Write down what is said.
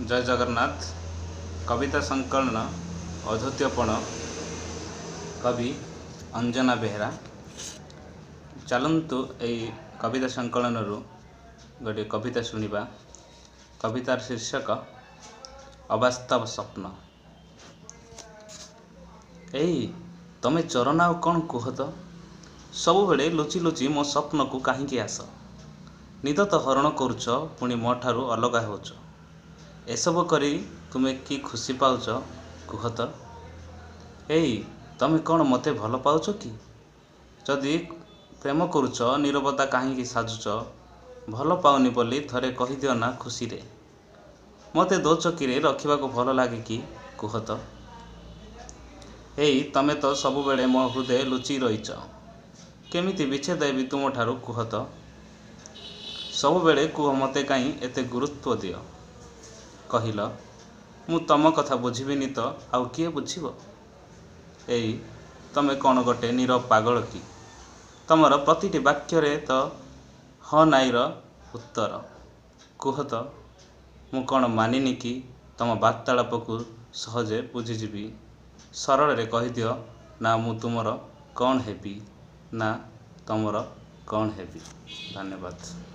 ଜୟ ଜଗନ୍ନାଥ। କବିତା ସଂକଳନ ଅଦ୍ୱିତୀୟପଣ, କବି ଅଞ୍ଜନା ବେହେରା। ଚାଲନ୍ତୁ, ଏଇ କବିତା ସଂକଳନରୁ ଗୋଟିଏ କବିତା ଶୁଣିବା। କବିତାର ଶୀର୍ଷକ ଅବାସ୍ତବ ସ୍ୱପ୍ନ। ଏଇ, ତମେ ଚୋର ନା ଆଉ କ'ଣ କୁହ ତ? ସବୁବେଳେ ଲୁଚି ଲୁଚି ମୋ ସ୍ୱପ୍ନକୁ କାହିଁକି ଆସ? ନିଦ ତ ହରଣ କରୁଛ, ପୁଣି ମୋ ଠାରୁ ଅଲଗା ହେଉଛ। ଏସବୁ କରି ତୁମେ କି ଖୁସି ପାଉଛ କୁହ ତ? ଏଇ, ତମେ କ'ଣ ମୋତେ ଭଲ ପାଉଛ କି? ଯଦି ପ୍ରେମ କରୁଛ, ନୀରବତା କାହିଁକି ସାଜୁଛ? ଭଲ ପାଉନି ବୋଲି ଥରେ କହିଦିଅ ନା ଖୁସିରେ। ମୋତେ ଦୋ ଚକିରେ ରଖିବାକୁ ଭଲ ଲାଗେ କି କୁହ ତ? ଏଇ, ତମେ ତ ସବୁବେଳେ ମୋ ହୃଦୟେ ଲୁଚି ରହିଛ। କେମିତି ବିଚ୍ଛେଦ ହେବି ତୁମଠାରୁ କୁହ ତ? ସବୁବେଳେ କୁହ, ମୋତେ କାହିଁ ଏତେ ଗୁରୁତ୍ୱ ଦିଅ? କହିଲ, ମୁଁ ତମ କଥା ବୁଝିବିନି ତ ଆଉ କିଏ ବୁଝିବ? ଏଇ, ତମେ କ'ଣ ଗୋଟେ ନୀରବ ପାଗଳ କି? ତମର ପ୍ରତିଟି ବାକ୍ୟରେ ତ ହଁ ନାଇଁର ଉତ୍ତର। କୁହ ତ, ମୁଁ କ'ଣ ମାନିନୀ କି ତମ ବାର୍ତ୍ତାଳାପକୁ ସହଜେ ବୁଝିଯିବି? ସରଳରେ କହିଦିଅ ନା, ମୁଁ ତୁମର କ'ଣ ହେବି ନା ତମର କ'ଣ ହେବି? ଧନ୍ୟବାଦ।